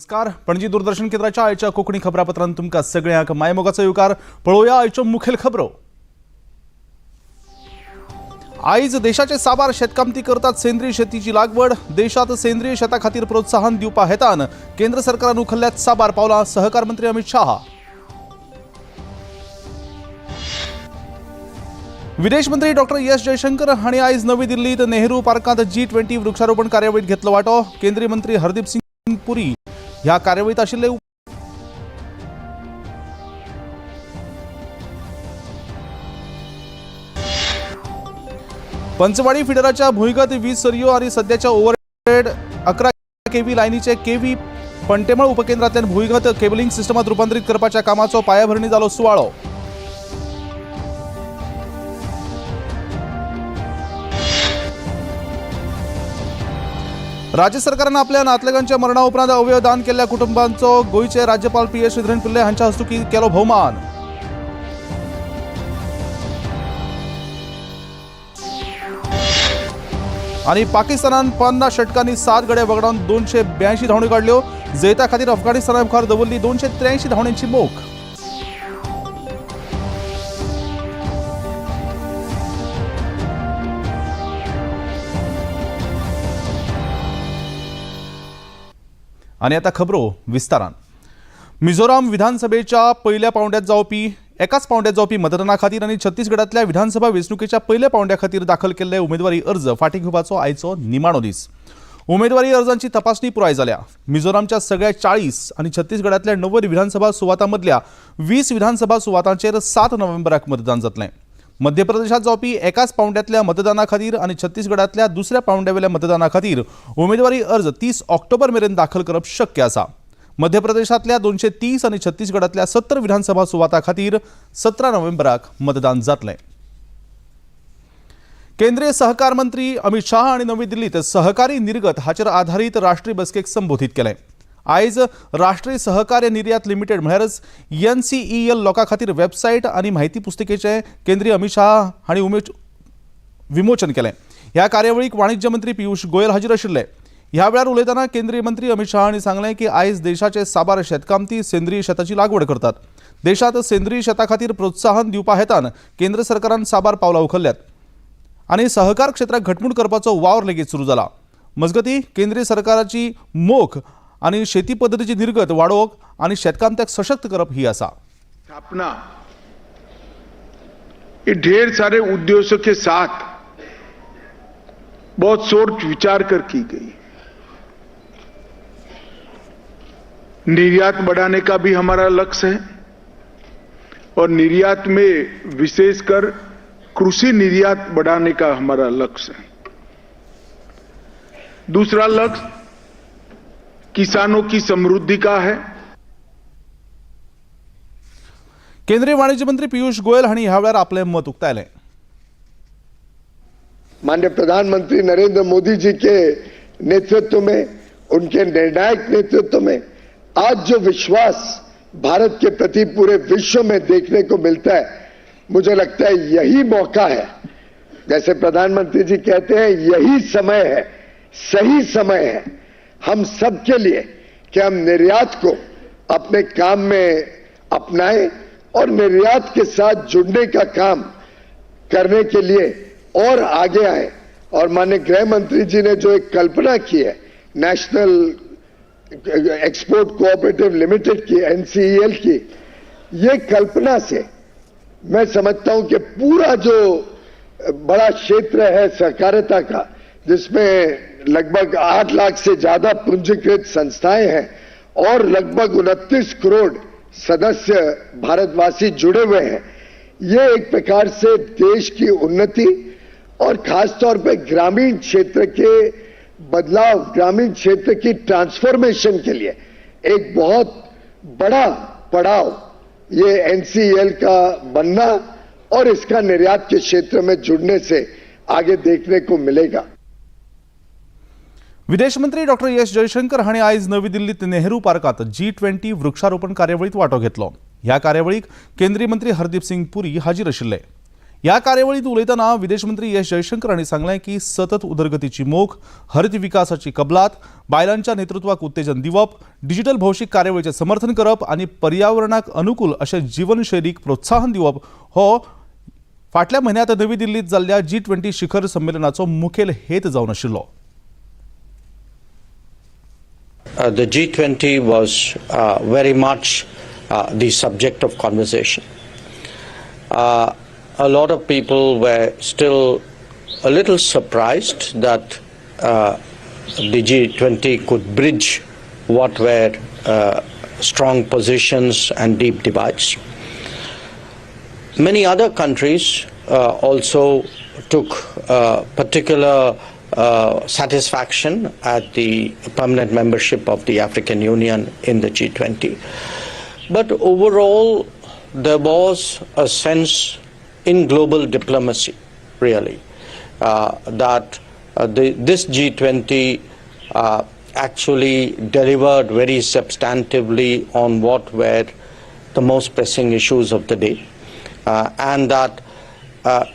नमस्कार, पणजी दूरदर्शन केंद्राच्या आयच्या कोंकणी खबरापत्रांत तुमकां सगळ्यांक मायमोगाचो येवकार. पळोवया आयच्यो मुखेल खबरो. आयज देशाचे साबार शेतकामती करतात सेंद्रीय शेतीची लागवड. देशात सेंद्रीय शेता खातीर प्रोत्साहन दिवपा हेतान केंद्र सरकारान उखल्ल्यात साबार पावलां. सहकार मंत्री अमित शहा. विदेश मंत्री डॉक्टर एस जयशंकर हांणी आयज नवी दिल्लीत नेहरू पार्कांत जी20 वृक्षारोपण कार्यावळीत घेतलो वांटो. केंद्रीय मंत्री हरदीप सिंग पुरी ह्या कार्यावळीत आशिल्ले. पंचवाडी फिडराच्या भुंयगत वीज सरयो आनी सद्याच्या ओव्हरहेड 11 केव्ही लायनीचे केव्ही पंटेमळ उपकेंद्रांतल्यान भुंयगत केबलिंग सिस्टमात रुपांतरीत करपाच्या कामाचो पायाभरणी जालो सुवाळो. राज्य सरकारान आपल्या नातलगांच्या मरणा उपरांत अवयव दान केल्ल्या कुटुंबांचो गोंयचे राज्यपाल पी एस श्रीधरन पिल्ले हांच्या हस्तुकीं केलो भोवमान. आनी पाकिस्तानान 50 षटकांनी 7 गडे वगडावन 282 धांवड्यो काडल्यो. जैता खातीर अफगाणिस्ताना मुखार दवरली 283 धांवड्यांची मोख. आनी आतां खबरो विस्तारान. मिझोराम विधानसभेच्या पयल्या पावंड्यात जावपी एकाच पावंड्यात जावपी मतदाना खातीर आनी छत्तीसगडांतल्या विधानसभा वेंचणुकेच्या पयल्या पावंड्या खातीर दाखल केल्ले उमेदवारी अर्ज फाटीं घेवपाचो आयचो निमाणो दीस. उमेदवारी अर्जांची तपासणी पुराय जाल्या. मिझोरामच्या सगळ्या 40 आनी छत्तीसगडांतल्या 90 विधानसभा सुवातां मदल्या 20 विधानसभा सुवातांचेर 7 नोव्हेंबराक मतदान जातलें. मध्य प्रदेशात जावपी एकाच पावंड्यांतल्या मतदाना खातीर आनी छत्तीसगडांतल्या दुसऱ्या पावंड्यावेल्या मतदाना खातीर उमेदवारी अर्ज 30 ऑक्टोबर मेरेन दाखल करप शक्य आसा. मध्य प्रदेशांतल्या 230 आनी छत्तीसगडांतल्या 70 विधानसभा सुवातां खातीर 17 नोव्हेंबराक मतदान जातलें. केंद्रीय सहकार मंत्री अमित शाह हांणी नवी दिल्लीत सहकारी निर्गत हाचेर आधारीत राष्ट्रीय बसकेक संबोधीत केलें. आयज राष्ट्रीय सहकार्य निर्यात लिमिटेड म्हळ्यारच एनसीईएल लोकां खातीर वेबसायट आनी म्हायती पुस्तिकेचें केंद्रीय अमित शाह हांणी विमोचन केलें. ह्या कार्यावळीक वाणिज्य मंत्री पियूष गोयल हाजीर आशिल्ले. ह्या वेळार उलयतना केंद्रीय मंत्री अमित शाह हांणी सांगलें की आयज देशाचे साबार शेतकामती सेंद्रीय शेताची लागवड करतात. देशांत सेंद्रीय शेता खातीर प्रोत्साहन दिवपा हेतान केंद्र सरकारान साबार पावलां उखल्ल्यात आनी सहकार क्षेत्राक घटमूट करपाचो वावर लेगीत सुरू जाला. मजगतीं, केंद्रीय सरकाराची मोख आनी शेती पद्दतीची निर्गत वाडोवप आनी शेतकामत्याक सशक्त करप ही आसा. स्थापना ये ढेर सारे उद्देश्यों के साथ बहुत सोच विचार कर की गई। निर्यात बढ़ाने का भी हमारा लक्ष्य है और निर्यात में विशेषकर कृषि निर्यात बढ़ाने का हमारा लक्ष्य है। दूसरा लक्ष्य किसानों की समृद्धि का है। केंद्रीय वाणिज्य मंत्री पियूष गोयल हांणी ह्या वेळार आपलें मत उक्तायलें. माननीय प्रधानमंत्री नरेंद्र मोदी जी के नेतृत्व में, उनके निर्णायक नेतृत्व में आज जो विश्वास भारत के प्रति पूरे विश्व में देखने को मिलता है, मुझे लगता है यही मौका है। जैसे प्रधानमंत्री जी कहते हैं, यही समय है, सही समय है हम सबके लिए कि हम निर्यात को अपने काम में अपनाएं और निर्यात के साथ जुड़ने का काम करने के लिए और आगे आए। और माननीय गृह मंत्री जी ने जो एक कल्पना की है नेशनल एक्सपोर्ट कोऑपरेटिव लिमिटेड की, एनसीईएल की, ये कल्पना से मैं समझता हूं कि पूरा जो बड़ा क्षेत्र है सहकारिता का, जिसमें लगभग 8 लाख से ज्यादा पूंजीकृत संस्थाएं हैं और लगभग 29 करोड़ सदस्य भारतवासी जुड़े हुए हैं, ये एक प्रकार से देश की उन्नति और खासतौर पे ग्रामीण क्षेत्र के बदलाव, ग्रामीण क्षेत्र की ट्रांसफॉर्मेशन के लिए एक बहुत बड़ा पड़ाव ये एनसीईएल का बनना और इसका निर्यात के क्षेत्र में जुड़ने से आगे देखने को मिलेगा। विदेश मंत्री डॉक्टर एस जयशंकर हांणी आयज नवी दिल्लीत नेहरू पार्कात जी20 वृक्षारोपण कार्यावळीत वांटो घेतलो. ह्या कार्यावळीक केंद्रीय मंत्री हरदीप सिंग पुरी हाजीर आशिल्ले. ह्या कार्यावळींत उलयतना विदेश मंत्री एस जयशंकर हांणी सांगलें की सतत उदरगतीची मोख, हरित विकासाची कबलात, बायलांच्या नेतृत्वाक उत्तेजन दिवप, डिजिटल भौशीक कार्यावळीचें समर्थन करप आनी पर्यावरणाक अनुकूल अशे जीवनशैलीक प्रोत्साहन दिवप हो फाटल्या म्हयन्यांत नवी दिल्लीत जाल्ल्या जी 20 शिखर संमेलनाचो मुखेल हेत जावन आशिल्लो. The G20 was very much the subject of conversation. A lot of people were still a little surprised that the G20 could bridge what were strong positions and deep divides. Many other countries also took particular satisfaction at the permanent membership of the African Union in the G20. But overall, there was a sense in global diplomacy, really, that this G20 actually delivered very substantively on what were the most pressing issues of the day, and that,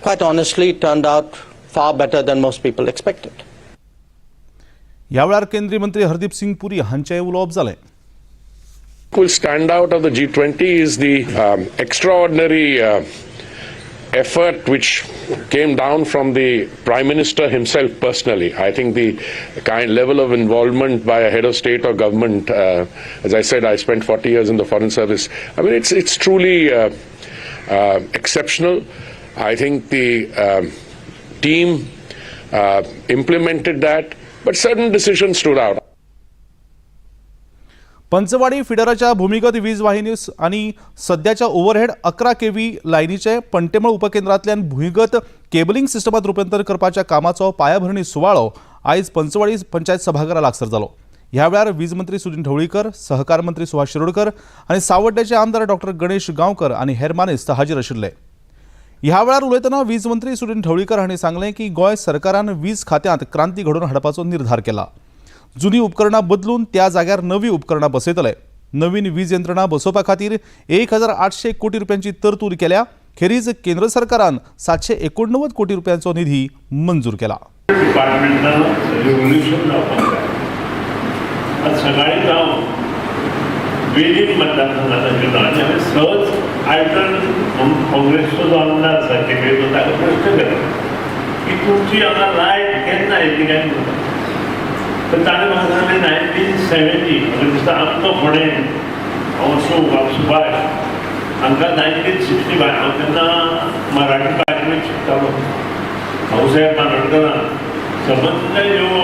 quite honestly, turned out far better than most people expected. ह्या वेळार केंद्रीय मंत्री हरदीप सिंग पुरी हांचें उलोवप जालें. Will stand out of the G20 is the extraordinary effort which came down from the Prime Minister himself personally. I think the kind level of involvement by a head of state or government, as I said, I spent 40 years in the foreign service. I mean, it's truly exceptional. I think the team implemented that, but certain decisions stood out. Panchwadi फिडराच्या भूमिगत वीज वाहिनी आनी सद्याच्या overhead 11 kV लायनीचे Pantemol उपकेंद्रांतल्यान भूंयगत cabling सिस्टमात रुपांतर करपाच्या कामाचो पायाभरणी सुवाळो आयज पंचवाडी पंचायत सभाघरा लागसर जालो. ह्या वेळार वीज मंत्री सुदिन ढवळीकर, सहकार मंत्री सुभाष शिरोडकर आनी सावड्डेचे आमदार डॉक्टर गणेश गांवकर आनी हेर मानेस्त हाजीर आशिल्ले. ह्या वेळार उलयतना वीज मंत्री सुदिन ढवळीकर हांणी सांगलें की गोंय सरकारान वीज खात्यांत क्रांती घडोवन हाडपाचो निर्धार केला. जुनी उपकरणां बदलून त्या जाग्यार नवी उपकरणां बसयतले. नवीन वीज यंत्रणा बसोवपा खातीर 1800 कोटी रुपयांची तरतूद केल्या. खेरीज केंद्र सरकारान 789 कोटी रुपयांचो निधी मंजूर केला. डिपार्टमेंटान रिव्होल्युशन जावपाक जाय. आज सकाळीच हांव वेलीम मतदारसंघात गेलो आनी हांवें सहज आयटन काँग्रेसचो जो आमदार आसा केपेचो, ताका प्रश्न केलो की तुमची हांगा लायट केन्ना येतली काय म्हणून. तर ताणें म्हाका सांगलें, 1970. म्हाका दिसता आमचो फोंडें हांव अशोक सुभाष हांकां 1965, हांव तेन्ना मराठी पांचवेक शिकतालो, भाऊसाहेब बांदोडकरान सबंद ह्यो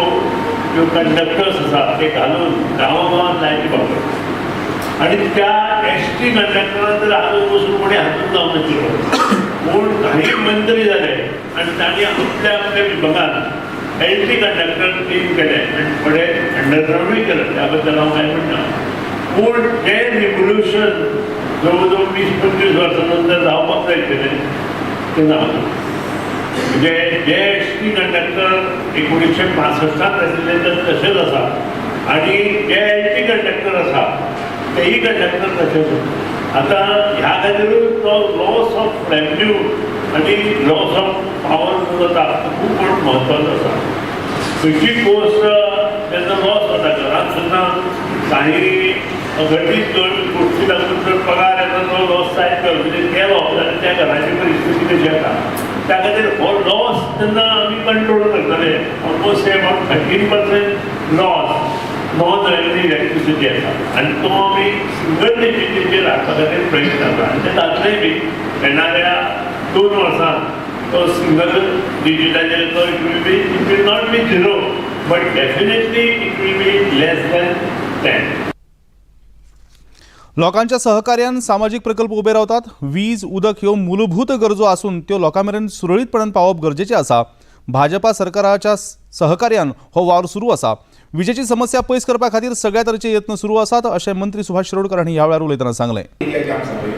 ह्यो कंडक्टर्स आसा ते घालून गांवागांवांत लायटी वापरता आनी त्या एस टी कंडक्टरान तर हातून बसून कोणी हातून जावन नाशिल्लो. पूण काही मंत्री जाले आनी तांणी आपल्या आपल्या विभागात एल टी कंडक्टर टीम केले आनी थोडे अंडरग्रावंडूय केलें. त्या बद्दल हांव कांय म्हणना, पूण तें रिव्होल्युशन जवळ जवळ 20-25 वर्सां नंतर जावपाक जाय आशिल्लें, तें जावना. म्हणजे जे एस टी कंडक्टर 1965त आशिल्ले तर तशेंच आसा आनी जे एल टी कंडक्टर आसा तेय कंडक्टर तशेंच आसा. आतां ह्या खातीरूच तो लॉस ऑफ रेवेन्यू आनी लॉस ऑफ पावर जो जाता तो खूब म्हणून म्हत्वाचो आसा. खंयची गोश्ट तेन्ना लॉस जाता, घरांत सुद्दां काही अघटीत गोश्टी लागून जर पगार येता तो लॉस जायत म्हणजे केलो जाल्यार त्या घराची परिस्थिती कशी येता. त्या खातीर हो लॉस तेन्ना आमी कंट्रोल करतले. Almost about 13% loss non revenue electricity आसा आनी तो आमी सिंगल डिजीटाचेर हाडपा खातीर प्रयत्न जाता आनी ते जातलेय बी. येणाऱ्या 2 वर्सांत तो सिंगल डिजिटाचेर तो it will not be zero, but definitely it will be less than 10. लोकांच्या सहकार्यान सामाजीक प्रकल्प उबे रावतात. वीज, उदक ह्यो मूलभूत गरजो आसून त्यो लोकां मेरेन सुरळीतपणान पावप गरजेचें आसा. भाजपा सरकाराच्या सहकार्यान हो वावर सुरू आसा. विजेची समस्या पयस करपा खातीर सगळ्या तरेचे यत्न सुरू आसात, अशें मंत्री सुभाष शिरोडकर हांणी ह्या वेळार उलयतना सांगलें. एरियाचे आसा पळय,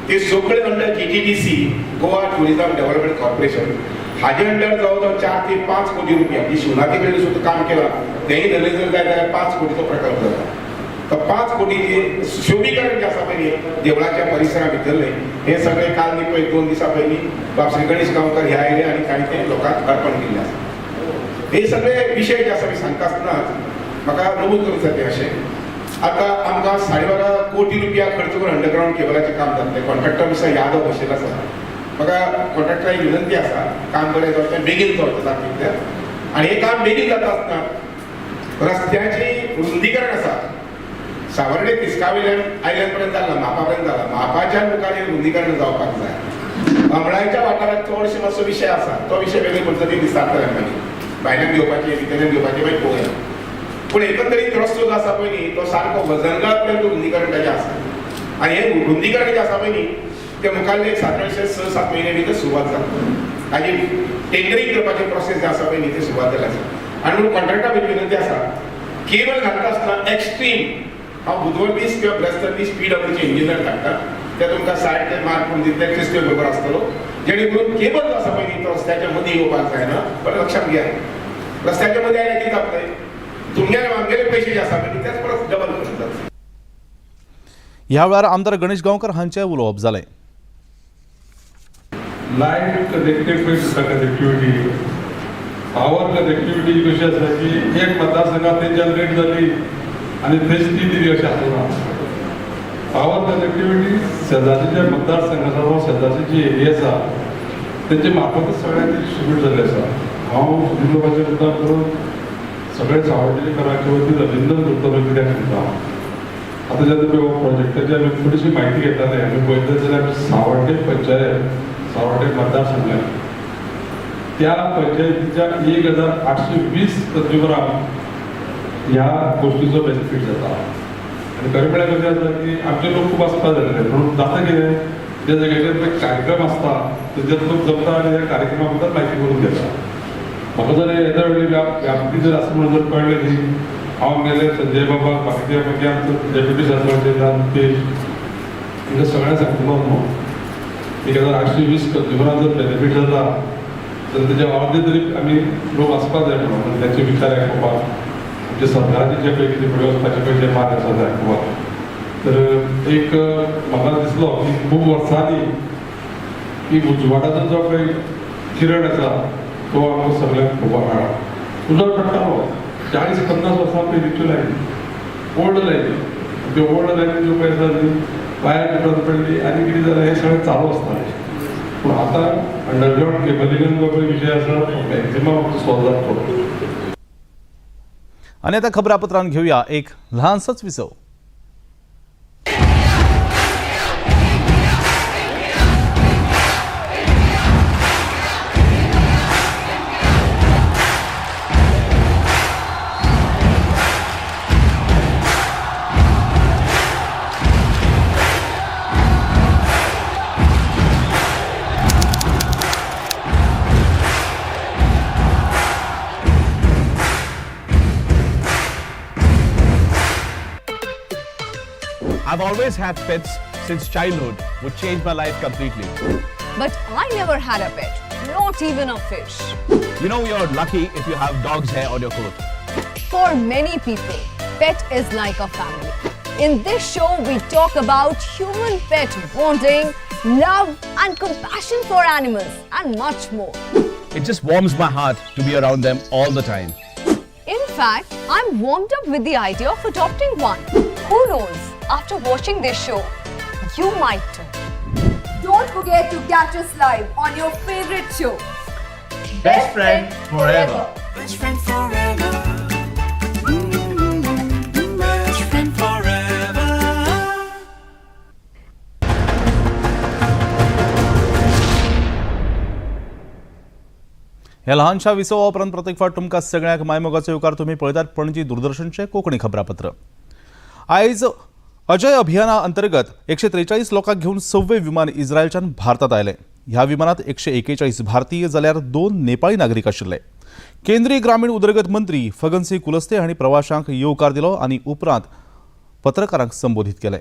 ते सगळे under GTDC, Goa Tourism Development Corporation, हाजे अंडर जवळ जवळ 4 ते 5 कोटी रुपया. जी शिवनाथी कडेन सुद्दां काम केलां, तेंय धरलें जर जाय जाल्यार 5 कोटीचो प्रकल्प जाता. तर 5 कोटीचे शोभीकरण जे आसा पळय देवळाच्या परिसरा भितरलें हें सगळें काल न्ही पळय 2 दिसां पयलीं बाब श्री गणेश गांवकर हे आयले आनी तांणी तें लोकांक अर्पण केल्लें आसा. हे सगळे विशय जे आसा मी सांगता आसतनाच म्हाका नमूद करूंक जाय अशें आतां आमकां 12.5 कोटी रुपया खर्च करून अंडरग्रावंड केबलाचें काम जातलें. कॉन्ट्रॅक्टर मिस्टर यादव बशिल्लो आसा. म्हाका कॉन्ट्रॅक्टरा एक विनंती आसा, काम बरें जावचें, बेगीन जावचें जाता तितलें. आनी हें काम बेगीन जाता आसतना रस्त्याची रुंदीकरण आसा, सावर्डे तिस्कावयल्यान आयल्यान पर्यंत जाला, म्हापा पर्यंत जाला, म्हापाच्या मुखार हें रुंदीकरण जावपाक जाय. अमळाच्या वाठारांत चडशे मातसो विशय आसा, तो विशय वेगळे पद्दतीन दिसता मागीर भायल्यान घेवपाचें भितरल्यान घेवपाचें मागीर पळोवया. पूण एकंदरीत रस्तो जो आसा पळय न्ही तो सारको वजनगाळ पर्यंत रुंदीकरण ताजें आसा आनी हें रुंदीकरण जें आसा पळय न्ही तें मुखारले सादारण 6-7 म्हयने भितर सुरवात जाता. ताजी टेंडरींग करपाचें प्रोसेस जें आसा पळय न्ही तें सुरवात जालें आसा. आनी म्हणून कॉन्ट्रॅक्टा भितर विनंती आसा, केबल घालता आसतना एक्स्ट्रीम हांव बुधवार दीस किंवा बृहस्पती दीस PWचे इंजिनियर धाडटा, ते तुमकां सायड ते मार्क करून दितले, क्रिस्ती बरोबर आसतलो, जेणे करून केबल जो आसा पळय न्ही तो रस्त्याच्या मदीं येवपाक जायना. बरें लक्षात घ्या, रस्त्याच्या मदीं आयल्यार कितें जातलें, तुमगेले आमगेले पैसे जे आसा पळय तेच परत डबल करून जातले. ह्या वेळार आमदार गणेश गांवकर हांचें उलोवप जालें. लायट कनेक्टेड पळय आसा, कनेक्टिविटी पावर कनेक्टिविटी कशी आसा की एक मतदारसंघात थंय जनरेट जाली आनी थंयच ती दिली अशें आसना. पावर कनेक्टिविटी शेजारचे जे मतदारसंघ आसा वा शेजारची जी एरिया आसा तेंचे मार्फतच सगळ्यांक ती डिस्ट्रिब्यूट जाल्ली आसा. हांव सुनील बाबाचें मुद्दाम करून सगळे सावर्डेकरांचे वतीन अभिनंदन करतलो. कित्याक सांगता, आतां जेन्ना पळय हो प्रोजेक्टाची आमी थोडीशी म्हायती घेताले आमी पळयतले जाल्यार आमी सावर्डे पंचायत, सावर्डे मतदारसंघात त्या पंचायतीच्या 1820 कंज्युमरांक ह्या गोष्टीचो बेनिफीट जाता. आनी खरें म्हळ्यार कशें आसा की आमचे लोक खूब आसपा जाल्ले, म्हणून जाता कितें ज्या जाग्याचेर पळय कार्यक्रम आसता थंयसर लोक जमता आनी ह्या कार्यक्रमा बद्दल म्हायती करून घेता. म्हाका जर येद्या व्हडली व्याप्ती जर आसा म्हणून जर कळ्ळें न्ही, हांव आमगेले संजय बाबा बाकीचे मागीर आमचो डेप्युटी सरपंच तेज तांकां सगळ्यांक सांगतलो न्हू 1820 कंज्युमरांक जर बेनिफीट जाता तर तेच्या अर्दे तरी आमी लोक आसपाक जाय म्हणून तांचे विचार आयकुपाक, आमच्या सरकाराचे जे पळय कितें फुडें वचपाचे पळय जे मार्ग आसा ते आयकुपाक. तर एक म्हाका दिसलो की खूब वर्सांनी की उजवाडाचो जो पळय किरण आसा तो आमकां सगळ्यांक पळोवपाक मेळ्ळा. उजवाड पडटालो 40-50 वर्सां पयलींच्यो लायनी, ओल्ड लायनी, त्यो ओल्ड लायनी ज्यो पळय आसा न्ही वायर तुटून पडली आनी कितें जालें हें सगळें चालू आसतालें. पूण आतां अंडरग्रावंड केबलिंगान जो पळय विशय आसा तो मॅक्झिमम सॉल्व जातलो. आनी आतां खबरापत्रान घेवया एक ल्हानसोच विसव. I've always had pets since childhood, which changed my life completely. But I never had a pet, not even a fish. You know, you're lucky if you have dog's hair on your coat. For many people, pet is like a family. In this show, we talk about human-pet bonding, love and compassion for animals and much more. It just warms my heart to be around them all the time. In fact, I'm warmed up with the idea of adopting one. Who knows? After watching this show, you might too. Don't forget to catch us live on your favorite show, Best Friend Forever. Best friend forever. Best friend forever. ह्या ल्हानशा विसवा उपरांत प्रत्येक फावट तुमकां सगळ्यांक मायमोगाचो येवकार. तुमी पळयतात पणजी दूरदर्शनचें कोंकणी खबरापत्र. आयज अजय अभियाना अंतर्गत 143 लोकांक घेवन 6वें विमान इस्रायलच्यान भारतात आयलें. ह्या विमानात 141 भारतीय जाल्यार 2 नेपाळी नागरीक आशिल्ले. केंद्रीय ग्रामीण उदरगत मंत्री फगनसिंह कुलस्ते हांणी प्रवाशांक येवकार दिलो आनी उपरांत पत्रकारांक संबोधीत केलें.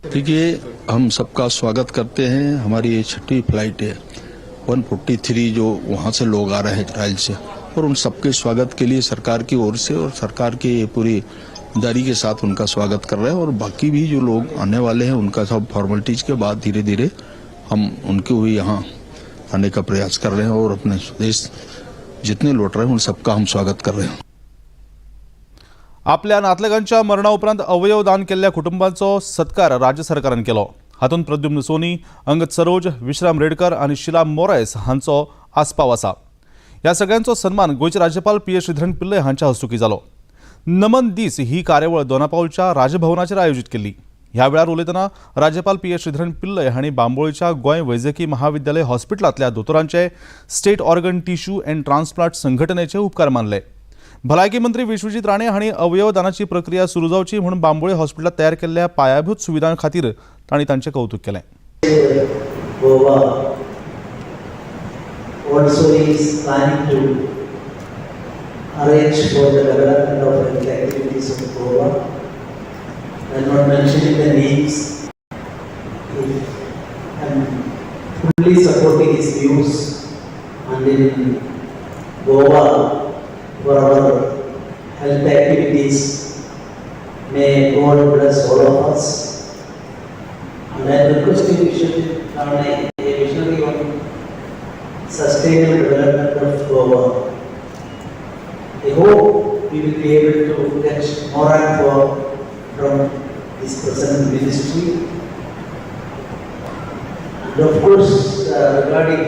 देखिए, हम सबका स्वागत करते हैं। हमारी ये छठी फ्लाइट है, 143 जो वहाँ से लोग आ रहे हैं इजराइल से, और उन सबके स्वागत के लिए सरकार की ओर से और सरकार की पूरी दारी के साथ उनका स्वागत कर रहे हैं। और बाकी भी जो लोग आने वाले हैं उनका सब फॉर्मेलिटीज के बाद धीरे धीरे हम उनके भी यहाँ आने का प्रयास कर रहे हैं और अपने स्वदेश जितने लौट रहे हैं उन सबका हम स्वागत कर रहे हैं। आपल्या नातलगांच्या मरणा उपरांत अवयव दान केल्ल्या कुटुंबांचो सत्कार राज्य सरकारान केलो। हातूंत प्रद्युम्न सोनी, अंगद सरोज, विश्राम रेडकर आनी शिला मोरायस हांचो आस्पाव आसा। ह्या सगळ्यांचो सन्मान गोंयचे राज्यपाल पी एस श्रीधरन पिल्लय हांच्या हस्तुकीं जालो। नमन दीस ही कार्यावळ दोनापावलच्या राजभवनाचेर आयोजीत केल्ली। ह्या वेळार उलयतना राज्यपाल पी एस श्रीधरन पिल्लय हांणी बांबोळीच्या गोंय वैजकी महाविद्यालय हॉस्पिटलांतल्या दोतोरांचे, State Organ Tissue and Transplant संघटनेचे उपकार मानले। भलायकी मंत्री विश्वजीत राणे हांणी अवयवदानाची प्रक्रिया सुरू जावची म्हूण बांबोळे हॉस्पिटलांत तयार केल्ल्या पायाभूत सुविधां खातीर तांणी तांचें कौतूक केलें। Goa also is planning to arrange for the development of health activities of Goa. I am not mentioning the names. If I am fully supporting his views, and in Goa for our health activities, may God bless all of us. And I am requesting Vishwajit Rane, a visionary on sustainable development of Goa. I hope we will be able to get more and more from this present ministry. And of course, regarding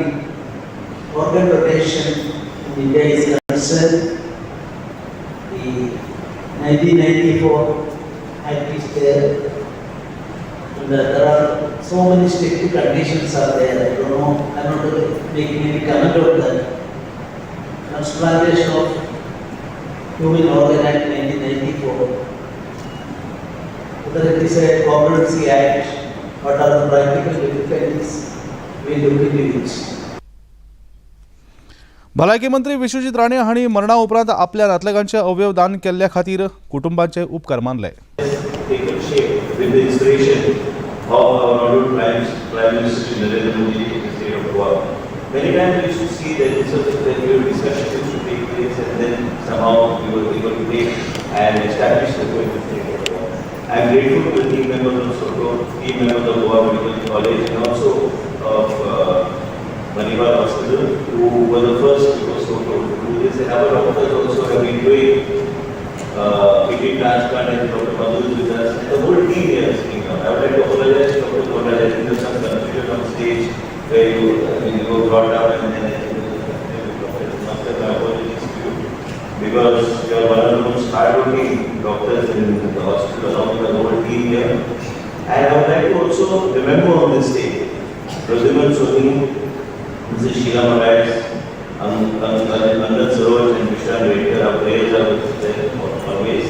organ donation in India is concerned, the 1994 Act is there. And there are so many strict conditions are there. I don't know, I'm not making any comment on that. Transplantation of Human Organ Act 1994. Whether it is a Competency Act, what are the practical difficulties, we look into it. भलायकी मंत्री विश्वजीत राणे हांणी मरणा उपरांत आपल्या नातलगांचे अवयव दान केल्ल्या खातीर कुटुंबांचे उपकार मानले। Taken shape with the inspiration of our Honorable Prime Minister Shri Narendra Modi in the state of Goa. Many times we used to see that this was that your discussion used to take place, and then somehow we were able to take and establish the in the state of Goa. I am grateful to the team members of Soto, team members of Goa Medical College, and also of Manipal Hospital, who were the first before Soto to do this. And our doctors also have been doing kidney transplant, and Dr. Madhu is with us, and the whole team here is sitting down. I would like to apologize to Dr. Konrad. I think there's some confusion on stage where you were brought down, and then I think there was confusion with Dr. Master. My apologies to you, because you are one of the most hardworking doctors in the hospital along with the whole team here. And I would like to also remember on this day Pradyuman Soni, Mrs. Sheila Moraes, Angad Saroj and Vishram Redkar. Our prayers are with them always.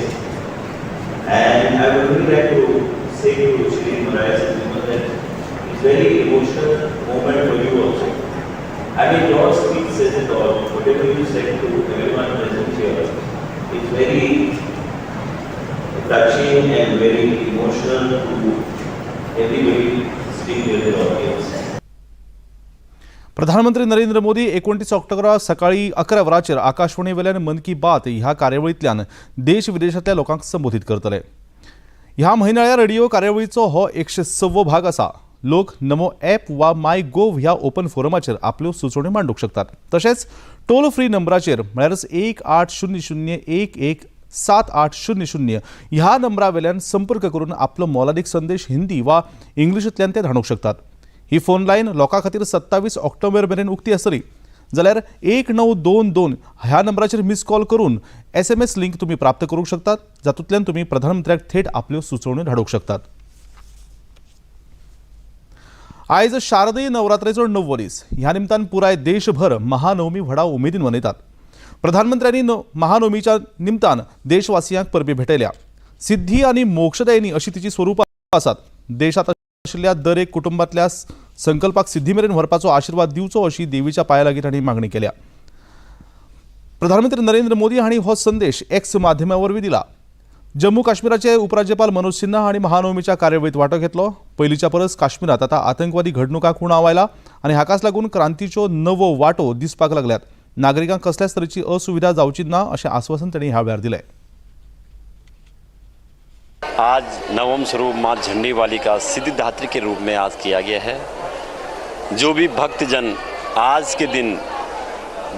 And I would really like to say to Shri Moraes and Vimal that it's very emotional moment for you also. I mean, your speech says it all. Whatever you said to everyone present here, it's very touching and very emotional to everybody sitting here in the audience. प्रधानमंत्री नरेंद्र मोदी 29 ऑक्टोबरा सकाळी 11 वरांचेर आकाशवाणीवेल्यान मन की बात ह्या कार्यावळींतल्यान देश विदेशांतल्या लोकांक संबोधीत करतले। ह्या म्हयन्याळ्या रेडिओ कार्यावळीचो हो 106वो भाग आसा। लोक नमो ॲप वा माय गोव ह्या ओपन फोरमाचेर आपल्यो सुचोवण्यो मांडूंक शकतात। तशेंच टोल फ्री नंबराचेर म्हळ्यारच 1800 1178 0 0 ह्या नंबरा वेल्यान संपर्क करून आपलो मोलादीक संदेश हिंदी वा इंग्लिशींतल्यान ते धाडूंक शकतात। ही फोन लायन लोकां खातीर 27 ऑक्टोबर मेरेन उक्ती आसतली। जाल्यार 1922 ह्या नंबराचेर मिस कॉल करून एसएमएस लिंक तुमी प्राप्त करूंक शकतात, जातूंतल्यान तुमी प्रधानमंत्र्याक थेट आपल्यो सुचोवण्यो धाडूंक शकतात। आयज शारदीय नवरात्रेचो णव्वो दीस। ह्या निमतान पुराय देशभर महानवमी व्हडा उमेदीन मनयतात। प्रधानमंत्र्यांनी महानवमीच्या निमतान देशवासियांक परबी भेटयल्या। सिद्धी आनी मोक्षदायिनी अशी तिची स्वरुपां आसात। देशांत आशिल्ल्या दर एक कुटुंबांतल्या संकल्पाक सिद्धी मेरेन व्हरपाचो आशिर्वाद दिवचो अशी देवीच्या पांया लागीं तांणी मागणी केल्या। प्रधानमंत्री नरेंद्र मोदी हांणी हो संदेश एक्स माध्यमा वरवीं दिला। जम्मू काश्मीराचे उपराज्यपाल मनोज सिन्हा हांणी महानवमीच्या कार्यावळीत वांटो घेतलो. पयलींच्या परस काश्मीरात आतां आतंकवादी घडणुकांक उणाव आयला आनी हाकाच लागून क्रांतीच्यो नवो वाटो दिसपाक लागल्यात. नागरिकांक कसल्याच तरेची असुविधा जावची ना अशें आस्वासन तांणी ह्या वेळार दिलें. आज नवम स्वरूप माँ झंडी वाली का सिद्धिदात्री के रूप में आज किया गया है. जो भी भक्तजन आज के दिन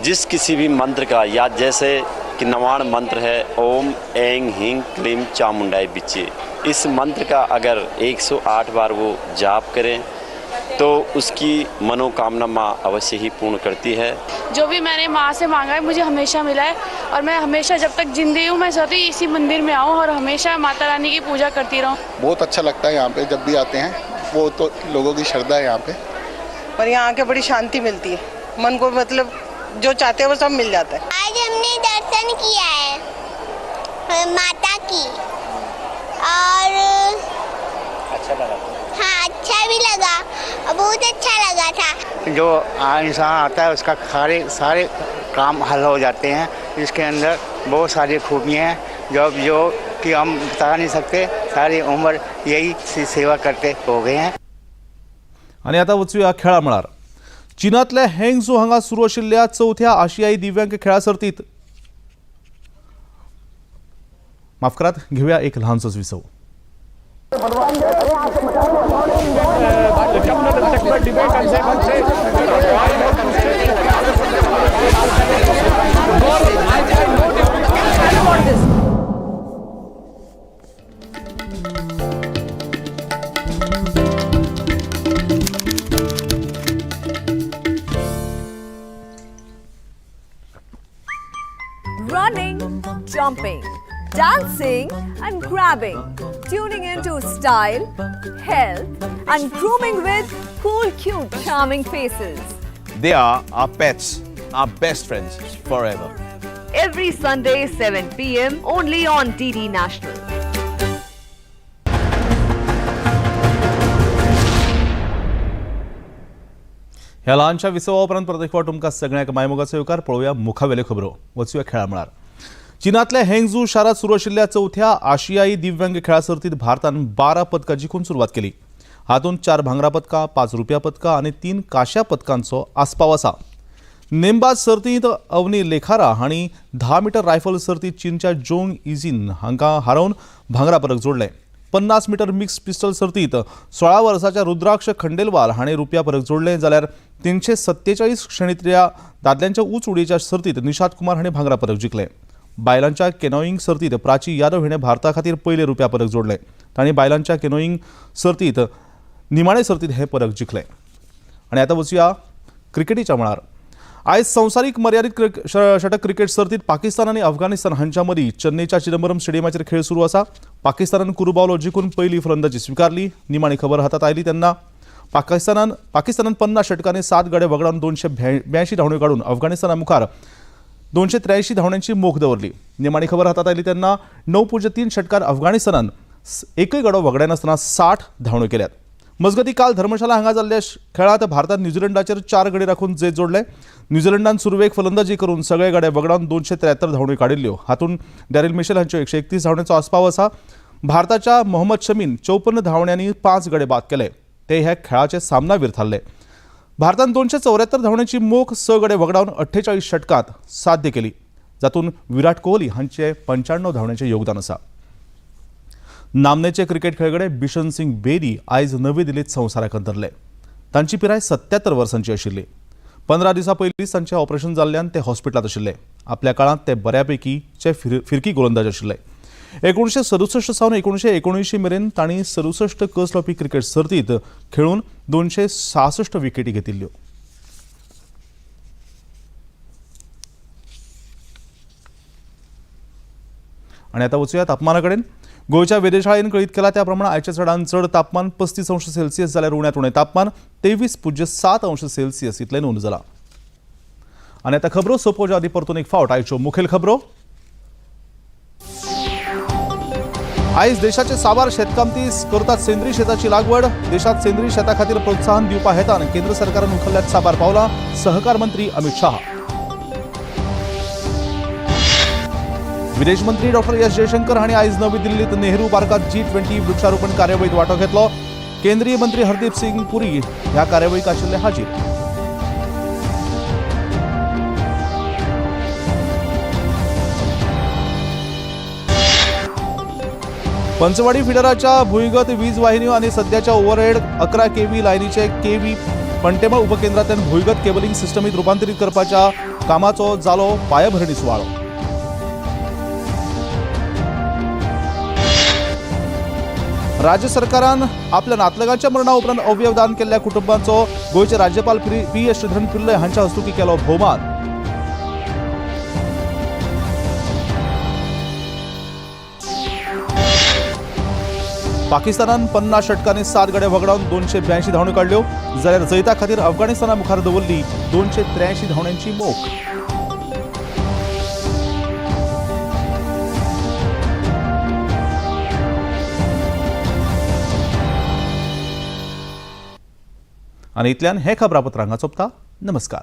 जिस किसी भी मंत्र का या जैसे कि नवाण मंत्र है ओम ऐंग हिंग क्लीम चामुंडाई बिच्चे, इस मंत्र का अगर 108 बार वो जाप करें तो उसकी मनोकामना माँ अवश्य ही पूर्ण करती है. जो भी मैंने माँ से मांगा है मुझे हमेशा मिला है और मैं हमेशा जब तक जिंदी हूँ मैं चाहती इसी मंदिर में आऊँ और हमेशा माता रानी की पूजा करती रहूँ. बहुत अच्छा लगता है यहाँ पे जब भी आते हैं, वो तो लोगों की श्रद्धा है यहाँ पे. और यहाँ आके बड़ी शांति मिलती है, मन को मतलब जो चाहते हैं वो सब मिल जाता है. आज हमने दर्शन किया है माता की और अच्छा लगा. हाँ, अच्छा भी लगा, बहुत अच्छा लगा था. जो इंसान आता है उसका सारे काम हल हो जाते हैं. इसके अंदर बहुत सारी खूबियाँ हैं जो जो कि हम बता नहीं सकते. सारी उम्र यही सेवा करते हो गए हैं. आणि आता वचूया खेळा मळार. चीनातल्या हँगझू हांगा सुरू आशिल्ल्या चवथ्या आशियाई दिव्यांग खेळा सर्तीत माफ करात, घेऊया एक ल्हानसोच विसव. Running, jumping, dancing and grabbing, tuning into style, health and grooming with cool, cute, charming faces. They are our pets, our best friends forever. Every Sunday 7 p.m. only on DD National. ह्या ल्हानशा विसवा उपरांत परत एक फावट तुमकां सगळ्यांक मायमोगाचो येवकार. पळोवया मुखावेल्यो खबरो. वचुया खेळा मळार. चीनांतल्या हँगझू शारांत सुरू आशिल्ल्या चवथ्या आशियाई दिव्यांग खेळा सर्तीत भारतान 12 पदकां जिखून सुरवात केली. हातूंत 4 भांगरा पदकां, 5 रुपया पदकां आनी 3 कांश्या पदकांचो आस्पाव आसा. नेमबाज सर्तींत अवनी लेखारा हांणी 10 मीटर रायफल सर्तींत चीनच्या जोंग इझिन हांकां हारोवन भांगरा पदक जोडलें. 50 मीटर मिक्स पिस्टल सर्तींत 16 वर्साच्या रुद्राक्ष खंडेलवाल हाणें रुपया पदक जोडलें, जाल्यार 347 श्रेणींतल्या दादल्यांच्या उंच उडयेच्या सर्तींत निषाद कुमार हाणें भांगरा पदक जिखलें. बायलांच्या केनोईंग सर्तींत प्राची यादव हिणें भारता खातीर पयलें रुपया पदक जोडलें. तांणी बायलांच्या केनोईंग सर्तींत निमाणे सर्तींत हें पदक जिखलें. आनी आतां वचुया क्रिकेटीच्या मळार. आयज संवसारीक मर्यादीत षटक क्रिकेट सर्तींत पाकिस्तान आनी अफगाणिस्तान हांच्या मदीं चेन्नईच्या चिदंबरम स्टेडियमाचेर खेळ सुरू आसा. पाकिस्तानान कुरुबावलो जिखून पयली फलंदाजी स्विकारली. निमाणी खबर हातात आयली तेन्ना पाकिस्तानान 50 षटकांनी 7 गडे वगडावन 282 धांवड्यो काडून अफगाणिस्ताना मुखार 283 धांवड्यांची मोख दवरली. निमाणी खबर हातात आयली तेन्ना 9.3 षटकार अफगाणिस्तानान एकय गडो वगडायनासतना 60 धांवड्यो केल्यात. मजगती काल धर्मशाला हांगा जाल्ल्या खेळांत भारतान न्यूझीलंडाचेर 4 गडे राखून जैत जोडलें. न्यूझीलंडान सुरवेक फलंदाजी करून सगळे गडे वगडावन 273 धांवड्यो काडिल्ल्यो. हातूंत डॅरिल मिशेल हांच्यो 131 धांवड्यांचो आस्पाव आसा. भारताच्या मोहम्मद शमीन 54 धांवड्यांनी 5 गडे बाद केले. ते ह्या खेळाचे सामनावीर थारले. भारतान 274 धांवड्यांची मोख 6 गडे वगडावन 48 षटकांत साध्य केली, जातूंत विराट कोहली हांचे 95 धांवड्यांचें योगदान आसा. नामनेचे क्रिकेट खेळगडे बिशन सिंग बेदी आयज नवी दिल्लीत संवसाराक अंतरले. तांची पिराय 77 वर्सांची आशिल्ली. 15 दिसां पयलींच तांचें ऑपरेशन जाल्ल्यान ते हॉस्पिटलांत आशिल्ले. आपल्या काळांत ते बऱ्यापैकीचे फिरकी गोलंदाज आशिल्ले. 1967 सावन 1979 मेरेन तांणी 67 कस लावपी क्रिकेट सर्तींत खेळून 266 विकेटी घेतिल्ल्यो. आनी आतां वचुया तापमाना कडेन. गोंयच्या वेधशाळेन कळीत केला त्या प्रमाण आयच्या चडांत चड तापमान 35 अंश सेल्सियस जाल्यार उण्यांत उणें तापमान 23.7 अंश सेल्सियस इतलें नोंद जालां. आनी आतां खबरो सोंपोवच्या आदीं परतून एक फावट आयच्यो मुखेल खबरो. आयज देशाचे साबार शेतकामती करतात सेंद्रीय शेताची लागवड. देशात सेंद्रीय शेता खातीर प्रोत्साहन दिवपा हेतान केंद्र सरकारान उखल्ल्यात साबार पावलां. सहकार मंत्री अमित शाह. विदेश मंत्री डॉक्टर एस जयशंकर हांणी आयज नवी दिल्लीत नेहरू पार्कात G20 वृक्षारोपण कार्यावळीत वांटो घेतलो. केंद्रीय मंत्री हरदीप सिंग पुरी ह्या कार्यावळीक आशिल्ले हाजीर. पंचवाडी फिडराच्या भूंयगत वीज वाहिन्यो आनी सद्याच्या overhead 11 kV लायनीचे kV Pantemol उपकेंद्रांतल्यान भूंयगत cabling सिस्टमीत रुपांतरीत करपाच्या कामाचो जालो पायाभरणी सुवाळो. राज्य सरकारान आपल्या नातलगांच्या मरणा उपरांत अवयव दान केल्ल्या कुटुंबांचो गोंयचे राज्यपाल पी एस श्रीधरन पिल्लय हांच्या हस्तुकीं केलो भोवमान. पाकिस्तानान 50 षटकांनी 7 गडे वगडावन 282 धांवड्यो काडल्यो, जाल्यार जैता खातीर अफगाणिस्ताना मुखार दवरली 283 धांवड्यांची मोख. आनी इतल्यान हें खबरापत्र हांगा सोंपता. नमस्कार.